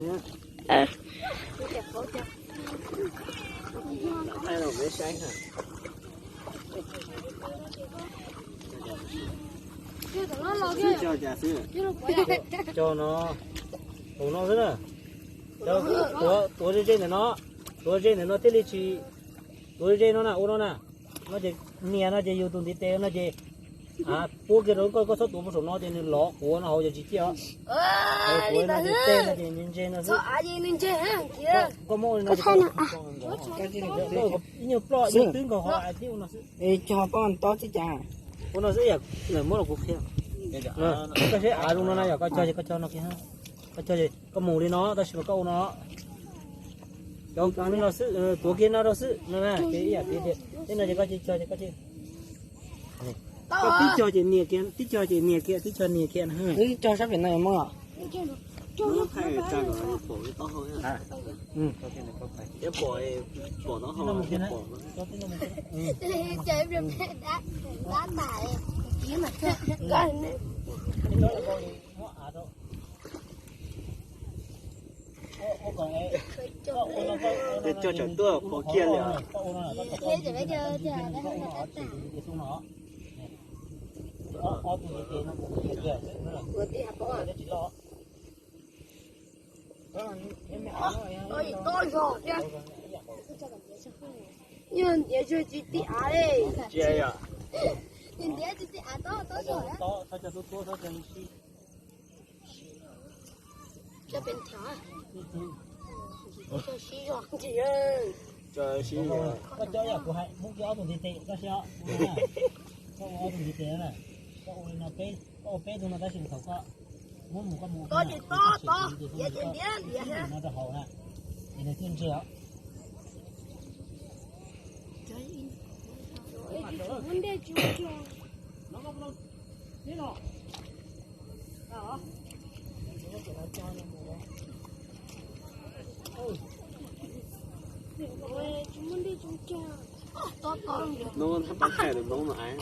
Cog no, tus no xwb na. Tuav ze ze ntawm no, tuav ze ntawm no thiaj li tsis, tuav ze ze no na, ua no na. No ces nias no ces yus tus ntiv tes no ces puab kiag rau koj, koj txhob tuav puag saum no ces nws lov quav no hauv ces tsis ciaj os. Quav no ces tej no ces ntse ntse no xwb. Koj muab ua li no, ib nyuag ploj ib nyuag twb nkaus hauv tib ua no xwb. Cog koj tob tib cas. Ua no xwb, lawv muab los kuv qhia. Koj saib av zoo no na, yog koj cog ces koj cog no kiag, koj cog ces koj mus li no tab sis mas koj ua no. Cov no xwb, tuav kiag no rau xwb no na, ces ib yam tias tej no ces koj cia cog ces koj cia. Koj tib cog ces nias kiag, tib cog ces nias kiag, tib cog nias kiag na. Wb cog sab pem no muaj. Cog tsam tuaj pom kiag li. Yog ntiav tsis tib av li. Ntiav tsis tib av tob tob zog. Koj cov yam kuv hais, muab kiag ob tug ntiv tes koj siab, koj ua ob tug ntiv tes na, koj ua li no peb, koj ua peb tug no tab sis thaum koj muab mus koj mus ua ces tob tob, ntiav ces ntiav ntiav no rau hauv na, es nws thiaj ntse os. No, nó bắt thẻ được bóng mà ai.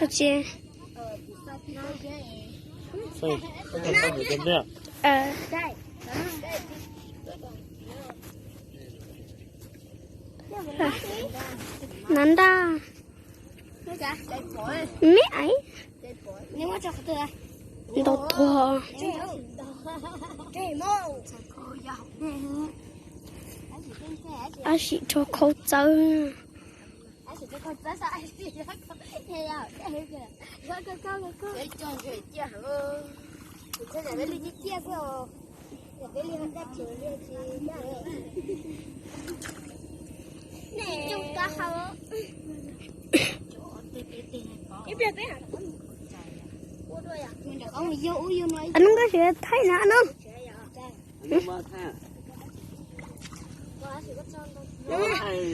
Ua tsi? Nov nraj. Meb aiv. Ntau tuag. Ab sim rho khau txawb. Anub, koj sim thaij na Anub.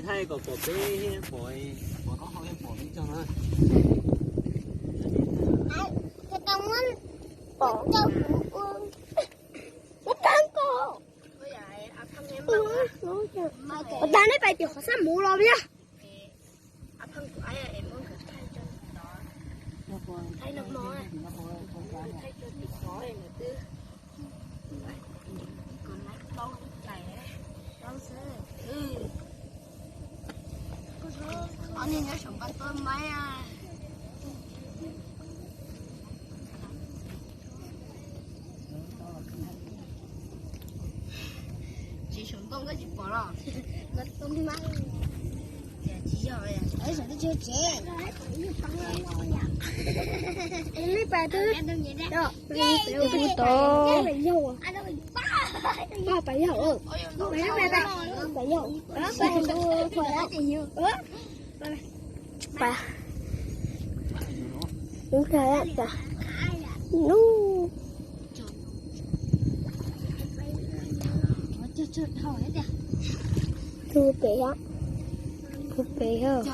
Thaij kom pom peb, pom, pom taub hau pom peb cog na. Pom ua tag neb pais tim qhov xab muv los yog. Tsis saum ntoo koj tsis pom los? Li pas twb, twb tod. Pas yog, pas yog, pas yog, pas yog. Pas, ub, kawg tas nub. Tus pem, tus pem yog.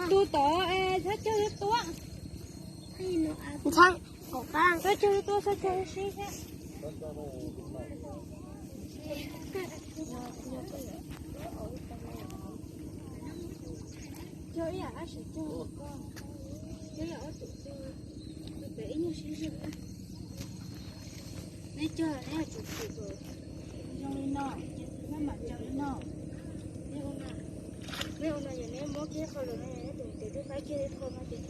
Tus tod, txhob cog tua. Ntxhab, txhob cog tua, txhob cog sib thiab. Cog ib yam dab tsi cog, cog ib yam ob tug, tus pem ib nyuag sib zog na. Neb cog neb yuav tsum chwm kom zoo li no, ces maj mam cog li no. Neb ua no, neb ua no yog neb muab kiag qhov lus no yog neb tus tes twb faib kiag li qhov no ces